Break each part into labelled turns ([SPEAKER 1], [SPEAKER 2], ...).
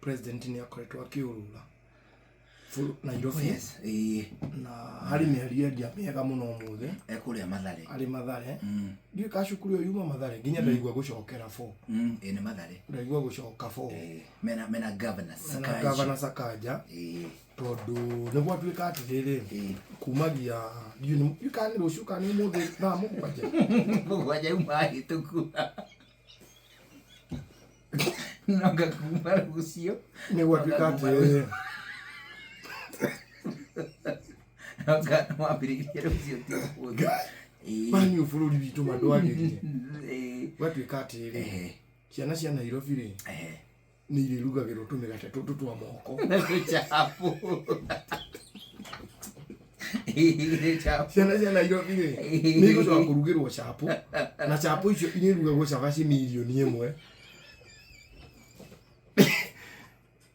[SPEAKER 1] President nĩ akoretwo akĩũrũra Nairobi.
[SPEAKER 2] Oh, yes. Ĩĩ.
[SPEAKER 1] Na harĩ mĩario endia mĩega mũno ũmũthĩ.
[SPEAKER 2] Ekũrĩa Mathare.
[SPEAKER 1] Arĩ Mathare. Ndiũĩ ka cukuru ĩyo yuma Mathare nginya ndaigua gũcokera bo.
[SPEAKER 2] Ĩĩ, nĩ Mathare.
[SPEAKER 1] Ndaigua gũcoka bo.
[SPEAKER 2] Ĩĩ, mena governor
[SPEAKER 1] Na
[SPEAKER 2] Sakaja.
[SPEAKER 1] Governor Sakaja.
[SPEAKER 2] Ĩĩ.
[SPEAKER 1] Tondũ nĩ gwatuĩka atĩrĩrĩ,
[SPEAKER 2] Ĩĩ.
[SPEAKER 1] kumagia ndiũĩ ndiũĩ kana nĩ rũciũ kana nĩ ũmũthĩ thaa 7.
[SPEAKER 2] 7 yuma hĩtũku. Nonga kuma rũciũ.
[SPEAKER 1] Nĩ gwatuĩka atĩrĩrĩ.
[SPEAKER 2] Nonga wambĩrĩirie rũciũ ti ũmũthĩ. Ĩĩ.
[SPEAKER 1] Mani bũrũri witũ ma ndwagĩrire.
[SPEAKER 2] Ĩĩ.
[SPEAKER 1] Gwatuĩka atĩrĩrĩ, ciana cia Nairobi rĩ, nĩ irĩrugagĩrwo tũmĩgate tũtũ twa moko.
[SPEAKER 2] Chapo. Ĩĩ, chapo.
[SPEAKER 1] Ciana cia Nairobi rĩ, nĩ igũcoka kũrugĩrwo chapo, na chapo icio irĩrugagwo cabaci mirioni 1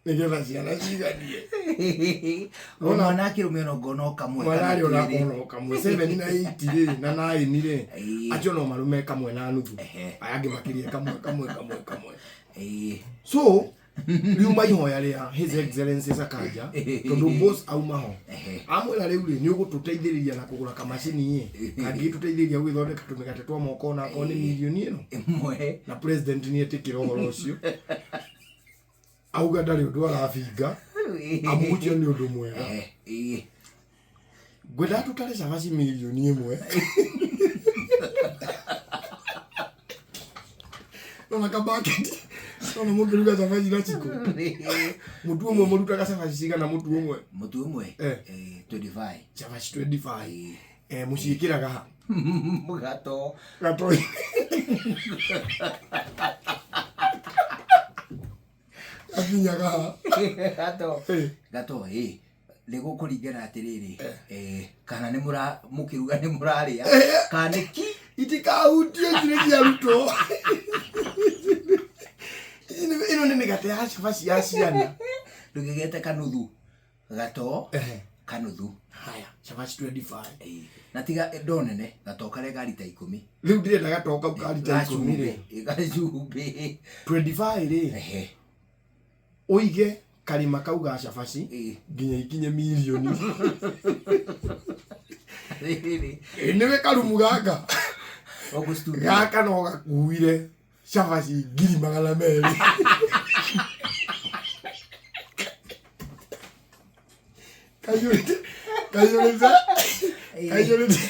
[SPEAKER 1] nĩgetha ciana ciganie.
[SPEAKER 2] O mwana akĩrũme ona ngona o kamwe
[SPEAKER 1] Mwana
[SPEAKER 2] kana
[SPEAKER 1] arĩ ona
[SPEAKER 2] twĩrĩ.
[SPEAKER 1] kona o kamwe, 7 na 8 rĩ, na 9 rĩ,
[SPEAKER 2] Ĩĩ.
[SPEAKER 1] acio no marume kamwe na nuthu.
[SPEAKER 2] Ehe.
[SPEAKER 1] Aya angĩ makĩrie kamwe kamwe kamwe kamwe.
[SPEAKER 2] Ĩĩ.
[SPEAKER 1] So riuma ihoya rĩa His Excellency Sakaja, tondũ boss auma ho,
[SPEAKER 2] Ehe.
[SPEAKER 1] amwĩra rĩu rĩ, nĩ ũgũtũteithĩrĩria na kũgũra kamacini ĩ, kangĩtũteithĩrĩria gũgĩthondeka tũmĩgate twa moko ona akorwo nĩ mirioni ĩno.
[SPEAKER 2] 1.
[SPEAKER 1] Na president nĩ etĩkĩra ũhoro ũcio, auga ndarĩ ũndũ arabinga, amu ũcio nĩ ũndũ mwega.
[SPEAKER 2] Ehe. Ĩĩ.
[SPEAKER 1] Ngwendaga tũtare cabaci mirioni 1. Nona kabaketi, nona mũngĩruga cabaci na ciko, mũtu ũmwe mũrutaga cabaci cigana mũtu ũmwe?
[SPEAKER 2] Mũtu ũmwe?
[SPEAKER 1] Eh.
[SPEAKER 2] 25.
[SPEAKER 1] Cabaci 25. Eh, mũciĩkĩraga ha?
[SPEAKER 2] Mũgato.
[SPEAKER 1] Gatoi. Gakinyaga ha?
[SPEAKER 2] Gato.
[SPEAKER 1] Eh.
[SPEAKER 2] Gato, ĩ. Nĩ gũkũringana atĩrĩrĩ, kana nĩ mũra mũkĩruga nĩ mũrarĩa, kana nĩ ki
[SPEAKER 1] Itikahutie njĩra cia arutwo. Ĩno nĩ mĩgate ya cabaci ya ciana.
[SPEAKER 2] Ndũgĩgete kanuthu. Gato
[SPEAKER 1] Ehe.
[SPEAKER 2] kanuthu.
[SPEAKER 1] Haya, cabaci 25.
[SPEAKER 2] Ĩĩ. Na tiga ndoo nene, gato karĩa ka rita 10.
[SPEAKER 1] Rĩu ndĩrenda gato kau ka rita 10 rĩ.
[SPEAKER 2] Gacumbĩ.
[SPEAKER 1] 25 rĩ.
[SPEAKER 2] Ehe.
[SPEAKER 1] Ũige karima kau ga cabaci
[SPEAKER 2] Ĩĩ.
[SPEAKER 1] nginya ikinye mirioni.
[SPEAKER 2] Rĩrĩ.
[SPEAKER 1] Ĩ, nĩwe karumu gaka.
[SPEAKER 2] Gũkũ studio.
[SPEAKER 1] Gaka no gakuire cabaci 200,000. Kaiyũrĩte kaiyũrĩte kaiyũrĩte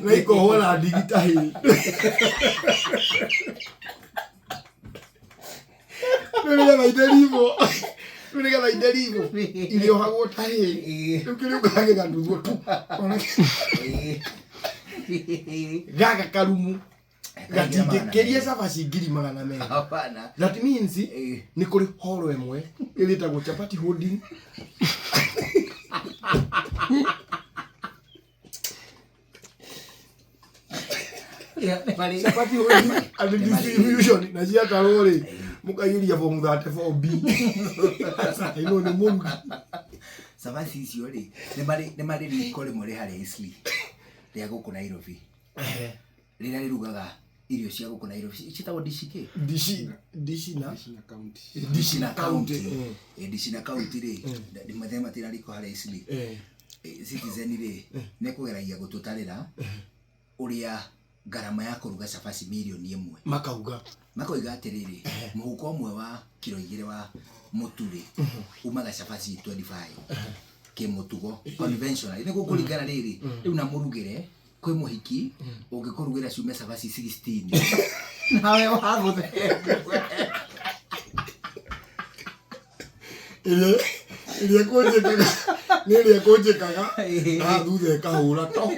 [SPEAKER 1] na ikohwo na ndigi ta hĩ. Rĩu nĩgetha itheribo, rĩu nĩgetha itheribo irĩohagwo ta hĩ.
[SPEAKER 2] Ĩĩ.
[SPEAKER 1] Rĩu kĩrĩa ũkaga gĩgatuthwo tu. Ona
[SPEAKER 2] Ĩĩ.
[SPEAKER 1] Gaka karumu gatingĩkĩria cabaci 200,000.
[SPEAKER 2] Hapana.
[SPEAKER 1] That means
[SPEAKER 2] Ĩĩ.
[SPEAKER 1] nĩ kũrĩ horo ĩmwe ĩrĩtagwo chapati holding. Chapati holding and distribution, na ciatarwo rĩ, mũkaiyũria form 34B. Ĩno nĩ mũrugi.
[SPEAKER 2] Cabaci icio rĩ, nĩ marĩ riko rĩmwe rĩ harĩa Eastleigh rĩa gũkũ Nairobi, rĩrĩa rĩrugaga irio cia gũkũ Nairobi. Ciĩtagwo dishi kĩ?
[SPEAKER 1] Dishi dishi na
[SPEAKER 3] Dishina County.
[SPEAKER 1] Dishina County.
[SPEAKER 2] Ĩ, Dishina County rĩ, mathema riko harĩa Eastleigh. Citizen rĩ, nĩ kũgeragia gũtũtarĩra ũrĩa ngarama ya kũruga cabaci mirioni 1.
[SPEAKER 1] Makauga.
[SPEAKER 2] Makoiga atĩrĩrĩ, mũhuko ũmwe wa kiro 2 wa mũtu rĩ, umaga cabaci 25 kĩmũtugo, conventional. Nĩ gũkũringana rĩrĩ rĩu na mũrugĩre, kwĩ mũhiki ũngĩkũrugĩra ciume cabaci 16 nawe wagũthembu.
[SPEAKER 1] Ĩrĩa ĩkũnjĩkaga nĩ ĩrĩa ĩkũnjĩkaga na thutha ĩkahũra to.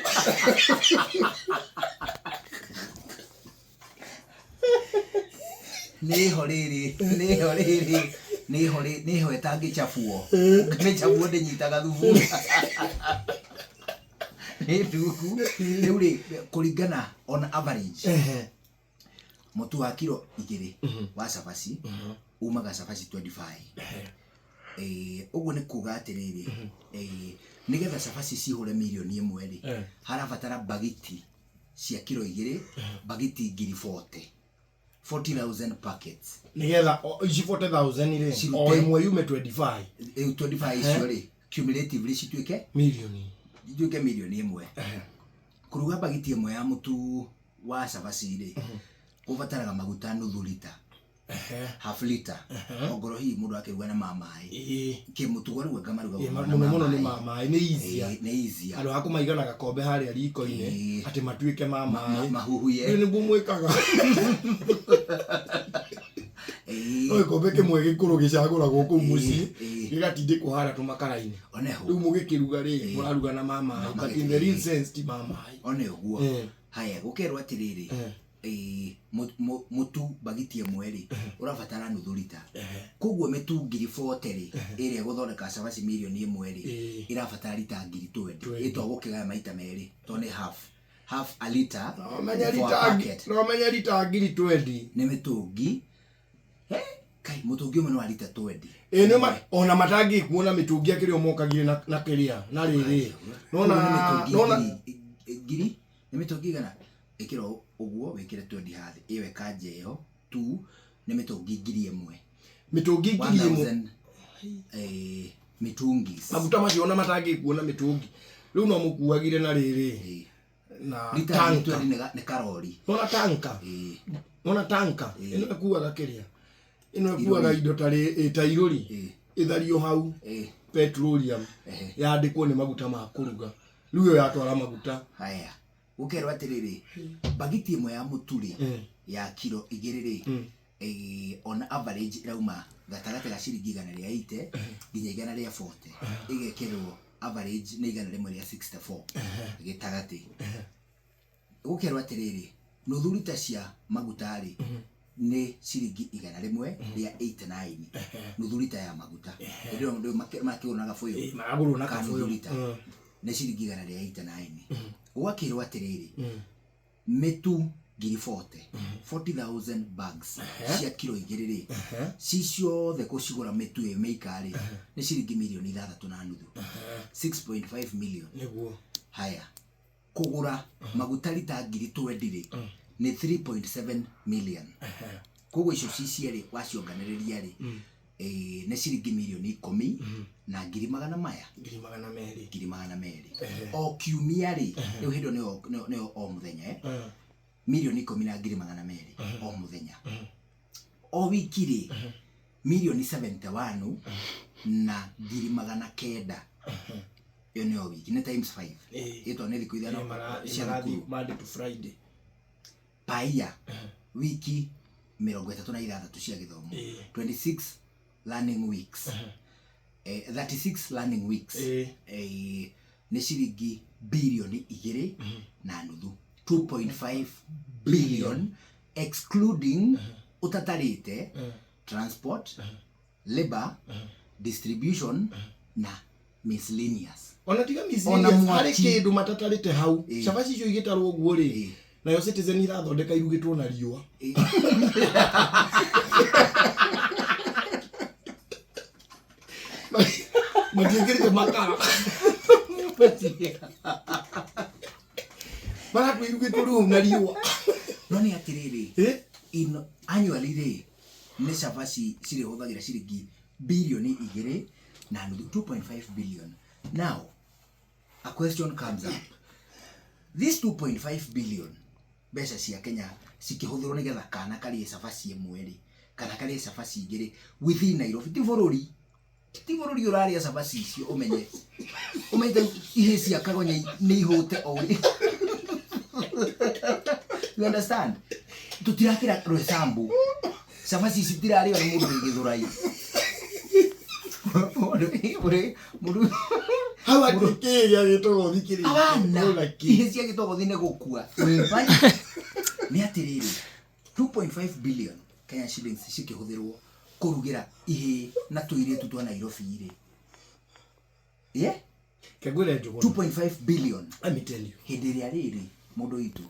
[SPEAKER 2] Nĩho rĩrĩ, nĩho rĩrĩ, nĩho nĩho ĩtangĩchabuo, ũngĩmĩchabua ndĩnyitaga thubu, nĩ nduku. Rĩu rĩ, kũringana on average, mũtu wa kiro 2 wa cabaci umaga cabaci 25. Ũguo nĩ kuga atĩrĩrĩ, nĩgetha cabaci cihũre mirioni 1 rĩ, harabatara bagiti cia kiro 2, bagiti 40,000. 40,000 packets.
[SPEAKER 1] Nigetha ici 40,000 rĩ,
[SPEAKER 2] Cirute.
[SPEAKER 1] o ĩmwe yume 25.
[SPEAKER 2] Rĩu 25 icio rĩ, cumulatively cituĩke
[SPEAKER 1] Milioni.
[SPEAKER 2] Ituĩke 1 million. Kũruga bagiti ĩmwe ya mũtu wa cabaci rĩ, ũbataraga maguta nuthu lita, half liter, ongorwo hihi mũndũ akĩruga na ma maĩ. Kĩmũtugo rĩu anga marugaga na
[SPEAKER 1] Mũno mũno nĩ
[SPEAKER 2] maĩ.
[SPEAKER 1] ma maĩ, nĩ easier.
[SPEAKER 2] Ĩĩ, nĩ easier.
[SPEAKER 1] Handũ ha kũmaiga na gakombe harĩa riko-inĩ atĩ matuĩke ma maĩ.
[SPEAKER 2] Mahuhuye.
[SPEAKER 1] Rĩu nĩguo mwĩkaga. No gĩkombe kĩmwe gĩkũrũ gĩcagũragwo kũu mũciĩ, gĩgatindĩkwo harĩa tũmakara-inĩ.
[SPEAKER 2] Oneho.
[SPEAKER 1] Rĩu mũgĩkĩruga rĩ, mũraruga na ma maĩ, but in the real sense ti ma maĩ.
[SPEAKER 2] One ũguo. Haya, gũkerwo atĩrĩrĩ, mũtu bagiti ĩmwe rĩ, ũrabatara nuthu lita. Koguo mĩtu 40,000 rĩ, ĩrĩa ĩgũthondeka cabaci 1 million rĩ, ĩrabatara lita 20,000.
[SPEAKER 1] 20.
[SPEAKER 2] Ĩtwa gũkĩgaya maita merĩ, tondũ nĩ half a liter
[SPEAKER 1] No menye
[SPEAKER 2] for a
[SPEAKER 1] lita
[SPEAKER 2] packet.
[SPEAKER 1] No menye lita 20,000.
[SPEAKER 2] Nĩ mĩtũngi, kai, mũtũngi ũmwe nĩ wa lita 20.
[SPEAKER 1] Ĩ nĩ ona matangĩkuo na mĩtũngi akĩrĩ o mokagire na kĩrĩa na rĩrĩ nona.
[SPEAKER 2] Koguo nĩ mĩtũngi
[SPEAKER 1] Nona.
[SPEAKER 2] ngiri nĩ mĩtũngi igana, ĩkĩra ũguo, wĩkĩre 20 hathi ĩyo ĩkanja ĩyo tu, nĩ mĩtũngi 1,000.
[SPEAKER 1] Mĩtũngi 1,000.
[SPEAKER 2] 1000 mitungis.
[SPEAKER 1] Maguta macio ona matangĩkuo na mĩtũngi, rĩu no mũkuagire na rĩrĩ na
[SPEAKER 2] Lita
[SPEAKER 1] tanka.
[SPEAKER 2] 20 nĩ karori.
[SPEAKER 1] Nona tanka. Nona tanka ĩno ĩkuaga kĩrĩa, ĩno ĩkuaga indo ta ta irũri, ĩthario hau petroleum, yandĩkwo nĩ maguta ma kũruga, rĩu ĩyo yatwara maguta.
[SPEAKER 2] Haya, gũkerwo atĩrĩrĩ, bagiti ĩmwe ya mũtu rĩ, ya kiro 2 rĩ, on average ĩrauma gatagatĩ ga ciringi 180 nginya 140, ĩgekĩrwo average nĩ 164 gĩtagatĩ. Gũkerwo atĩrĩrĩ, nuthu lita cia maguta rĩ, nĩ ciringi 189, nuthu lita ya maguta. Hĩndĩ ĩyo rĩu makĩgũrwo na gabũyũ.
[SPEAKER 1] Ĩ, maragũrwo na
[SPEAKER 2] Ka
[SPEAKER 1] kabũyũ.
[SPEAKER 2] nuthu lita nĩ ciringi 189. Gwakĩrwo atĩrĩrĩ, mĩtu 40,000, 40,000 bags cia kiro 2 rĩ, ci ciothe kũcigũra mĩtu ĩyo mĩika rĩ, nĩ ciringi 6.5 million, 6.5 million.
[SPEAKER 1] Nĩguo.
[SPEAKER 2] Haya, kũgũra maguta lita 20,000 rĩ, nĩ 3.7 million. Koguo icio ci cierĩ wacionganĩrĩria rĩ, nĩ ciringi 10 million na ngiri magana maya.
[SPEAKER 1] 200,000.
[SPEAKER 2] 200,000 o kiumia rĩ. Rĩu hĩndĩ ĩyo nĩyo o mũthenya, eh? 10,200,000 o mũthenya. O wiki rĩ, 71 million na ngiri 900. Ĩyo nĩyo wiki, nĩ times 5. Ĩtwa nĩ thikũ 5 cia
[SPEAKER 1] Marathiĩ
[SPEAKER 2] thukuru.
[SPEAKER 1] Monday to Friday.
[SPEAKER 2] Paia wiki 36 cia gĩthomo, 26 learning weeks, 36 learning weeks, nĩ ciringi 2.5 billion, 2.5 billion, excluding, ũtatarĩte transport, labor, distribution na miscellaneous.
[SPEAKER 1] Ona tiga
[SPEAKER 2] Ona
[SPEAKER 1] miscellaneous, harĩ
[SPEAKER 2] mwaki.
[SPEAKER 1] kĩndũ matatarĩte hau. Cabaci icio igĩtarwo ũguo rĩ, nayo Citizen irathondeka irugĩtwo na riũa. Matiĩkĩrĩte makara, maratwo irugĩtwo rĩu na riũa.
[SPEAKER 2] No nĩ atĩrĩrĩ, in annually rĩ, nĩ cabaci cirĩhũthagĩra ciringi 2.5 billion, 2.5 billion. Now a question comes up: this 2.5 billion mbeca cia Kenya cikĩhũthĩrwo nĩgetha kana karĩe cabaci ĩmwe rĩ, kana karĩe cabaci igĩrĩ within Nairobi, ti bũrũri ũrarĩa cabaci icio, ũmenye ta ihĩ cia Kagonya nĩ ihũte o ũrĩa, you understand? Tũtirakĩra Roysambu, cabaci ici itirarĩo nĩ mũndũ wĩ Gĩthũrai. Mũndũ
[SPEAKER 1] Hau atĩ kĩĩ gĩa gĩtogothi kĩrĩ
[SPEAKER 2] abana
[SPEAKER 1] ona kĩ?
[SPEAKER 2] Ihe cia gĩtogothi nĩ gũkua. Nĩ atĩrĩrĩ, 2.5 billion Kenya shillings cikĩhũthĩrwo kũrugĩra ihĩ na tũirĩtu twa Nairobi rĩ, yeah?
[SPEAKER 1] Kengwĩre Njũgũna.
[SPEAKER 2] 2.5 billion.
[SPEAKER 1] Let me tell you.
[SPEAKER 2] Hĩndĩ ĩrĩa rĩrĩ mũndũ witũ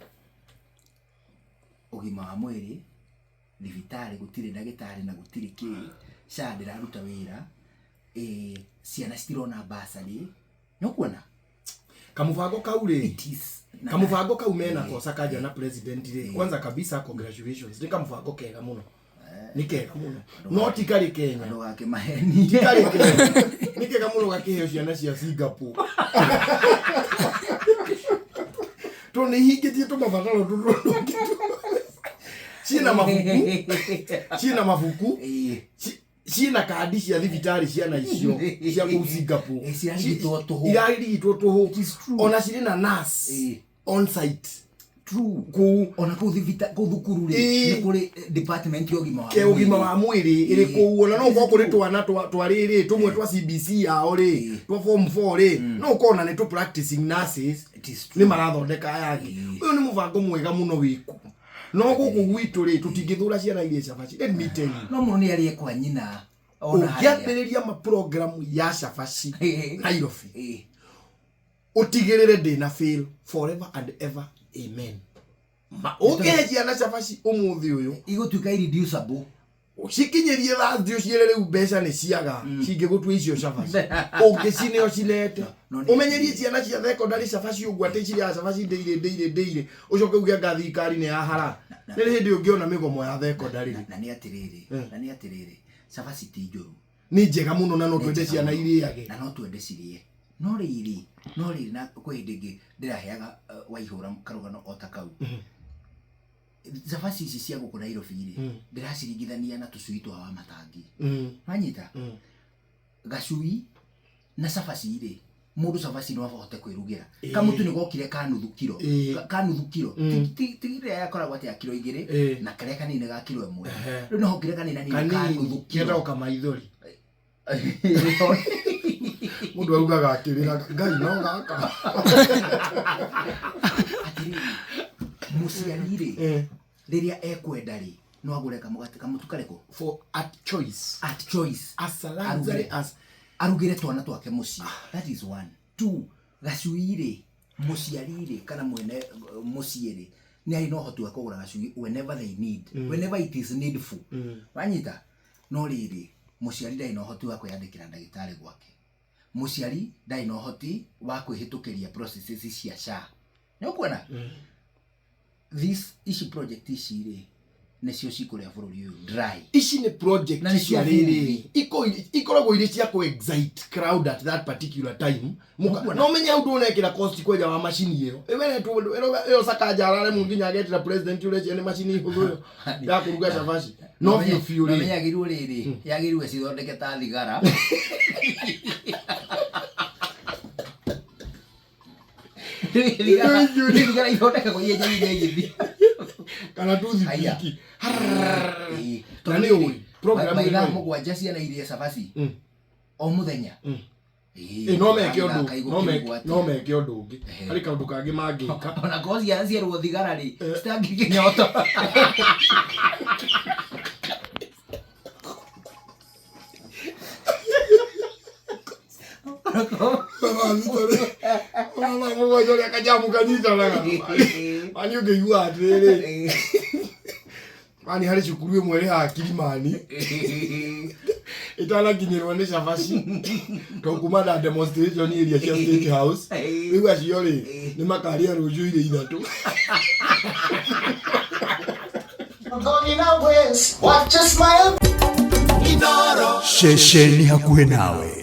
[SPEAKER 2] ũgima wa mwĩrĩ, thibitarĩ gũtirĩ ndagĩtarĩ na gũtirĩ kĩ, SHA ndĩraruta wĩra, ciana citirona basarĩ, nĩũkuona.
[SPEAKER 1] Kamũbango kau rĩ,
[SPEAKER 2] It is
[SPEAKER 1] kamũbango kau menako Sakaja na president rĩ, kwanza kabisa congratulations, nĩ kamũbango kega mũno, nĩ kega mũno, no ti karĩ Kenya.
[SPEAKER 2] Andũ gake maheni.
[SPEAKER 1] Ti karĩ Kenya, nĩ kega mũno gakĩheo ciana cia Singapore tondũ nĩ ihingĩtie tũmabataro tũtũ tũngĩ ciĩna mabuku, ciĩna kandi cia thibitarĩ, ciana icio cia kũu Singapore.
[SPEAKER 2] Cirarigitwo tũhũ.
[SPEAKER 1] Irarigitwo tũhũ.
[SPEAKER 2] It is true.
[SPEAKER 1] Ona cirĩ na nurse on site
[SPEAKER 2] True.
[SPEAKER 1] kũu.
[SPEAKER 2] Ona kũu kũu thukuru rĩ, nĩ kũrĩ department ya ũgima wa
[SPEAKER 1] Ke ũgima
[SPEAKER 2] mwĩrĩ.
[SPEAKER 1] Wa mwĩrĩ ĩrĩ kũu. Ona no ũkorwo kũrĩ twana twa rĩrĩ tũmwe twa CBC yao rĩ, twa form 4 rĩ, no ũkorwo na nĩ tũ practicing nurses.
[SPEAKER 2] It is true.
[SPEAKER 1] Nĩ marathondeka aya angĩ. Ũyũ nĩ mũbango mwega mũno wĩku, no gũkũ gwitũ rĩ, tũtingĩthũra ciana iria cabaci, let me tell you.
[SPEAKER 2] No mũno nĩ arĩe kwa nyina ona harĩa.
[SPEAKER 1] Ũngĩambĩrĩria maprogramu ya cabaci Nairobi, ũtigĩrĩre ndĩna fail forever and ever, amen. Ũngĩhe ciana cabaci ũmũthĩ ũyũ,
[SPEAKER 2] Igũtuĩka irreducible.
[SPEAKER 1] Ũcikinyĩrie Thursday, ũciĩre rĩu mbeca nĩ ciaga cingĩgũtua icio cabaci, ũngĩcine ũcinete.
[SPEAKER 2] No nĩ-
[SPEAKER 1] Ũmenyerie ciana cia thekondarĩ cabaci ũguo atĩ cirĩaga cabaci ndĩirĩ ndĩirĩ ndĩirĩ, ũcoke uge anga thirikari nĩ yahara. Nĩ hĩndĩ ũngĩona mĩgomo ya thekondarĩ.
[SPEAKER 2] Na nĩ atĩrĩrĩ, cabaci ti njũru.
[SPEAKER 1] Nĩ njega mũno na no
[SPEAKER 2] Nĩ
[SPEAKER 1] twende
[SPEAKER 2] njega
[SPEAKER 1] ciana
[SPEAKER 2] mũno.
[SPEAKER 1] irĩage.
[SPEAKER 2] Na no twende cirĩe, no rĩrĩ na kwĩ hĩndĩ ĩngĩ ndĩraheaga Waihũra karũgano o ta kau. Cabaci ici cia gũkũ Nairobi rĩ, ndĩraciringithania na tũcui twa wa matangi. Wanyita? Gacui na cabaci rĩ, mũndũ cabaci no ahote kwĩrugĩra. Kamũtu nĩ gokire ka nuthu kiro. Ka nuthu kiro. Ti ĩrĩa yakoragwo atĩ ya kiro 2 na karĩa kanini ga kiro 1. Rĩu no hokire kanini ka
[SPEAKER 1] Kanini
[SPEAKER 2] nuthu kiro.
[SPEAKER 1] Ketagwo kamaithori. Mũndũ augaga akĩrĩraga Ngai no gaka.
[SPEAKER 2] Atĩrĩrĩ, mũciari rĩ, rĩrĩa ekwenda rĩ, no agũre kamũgate kamũtu karĩkũ?
[SPEAKER 1] For at choice.
[SPEAKER 2] At choice.
[SPEAKER 1] As a luxury
[SPEAKER 2] Arugĩre.
[SPEAKER 1] as
[SPEAKER 2] Arugĩre twana twake mũciĩ. That is one. Two, gacui rĩ, mũciari rĩ kana mwene mũciĩ rĩ, nĩ arĩ na ũhoti wa kũgũra gacui whenever they need, whenever it is needful. Wanyita? No rĩrĩ, mũciari ndarĩ na ũhoti wa kwĩyandĩkĩra ndagĩtarĩ gwake. Mũciari ndarĩ na ũhoti wa kwĩhĩtũkĩria processes cia SHA. Nĩ ũkuona this ici project ici rĩ, nĩcio cikũrĩa bũrũri ũyũ dry.
[SPEAKER 1] Ici nĩ project
[SPEAKER 2] Na nĩcio
[SPEAKER 1] cia rĩrĩ
[SPEAKER 2] buthi.
[SPEAKER 1] Ikoragwo irĩ cia kũ excite crowd at that particular time.
[SPEAKER 2] Ũkuona?
[SPEAKER 1] No menye hau ndũnekĩra cost kwenja wa macini ĩyo ĩweretwo ĩyo Sakaja araremwo nginya agetĩra president ũreciria nĩ macini hũthũ ĩyo ya kũruga cabaci, no biũ biũ rĩ.
[SPEAKER 2] Yagĩrĩirwo rĩrĩ, yagĩrĩirwo ĩcithondeke ta thigara. Thigara ithondekagwo ienje igĩthiĩ.
[SPEAKER 1] Kana
[SPEAKER 2] Haya.
[SPEAKER 1] toothpick.
[SPEAKER 2] Ĩĩ.
[SPEAKER 1] Na nĩ ũĩ program
[SPEAKER 2] By thaa
[SPEAKER 1] ĩno
[SPEAKER 2] 7 ciana irie cabaci o mũthenya.
[SPEAKER 1] Ĩ, no meke ũndũ
[SPEAKER 2] Kaigũ
[SPEAKER 1] no meke
[SPEAKER 2] kĩrugwo atĩa.
[SPEAKER 1] No meke ũndũ ũngĩ, harĩ kaũndũ kangĩ mangĩka.
[SPEAKER 2] Ona korwo ciana cierwo thigara rĩ, citangĩkĩnyota.
[SPEAKER 1] Mũgwanja ũrĩa kajamu kanyitanaga mani, ũngĩigua atĩrĩrĩ mani, harĩ cukuru ĩmwe ĩrĩ haha Kilimani ĩtanakinyĩrwo nĩ cabaci to kuma na demonstration iria cia State House, rĩu acio rĩ nĩ makarĩa rũciũ irio 3.
[SPEAKER 3] Going our ways, watch a smile.
[SPEAKER 4] Ceceni hakuhĩ nawe.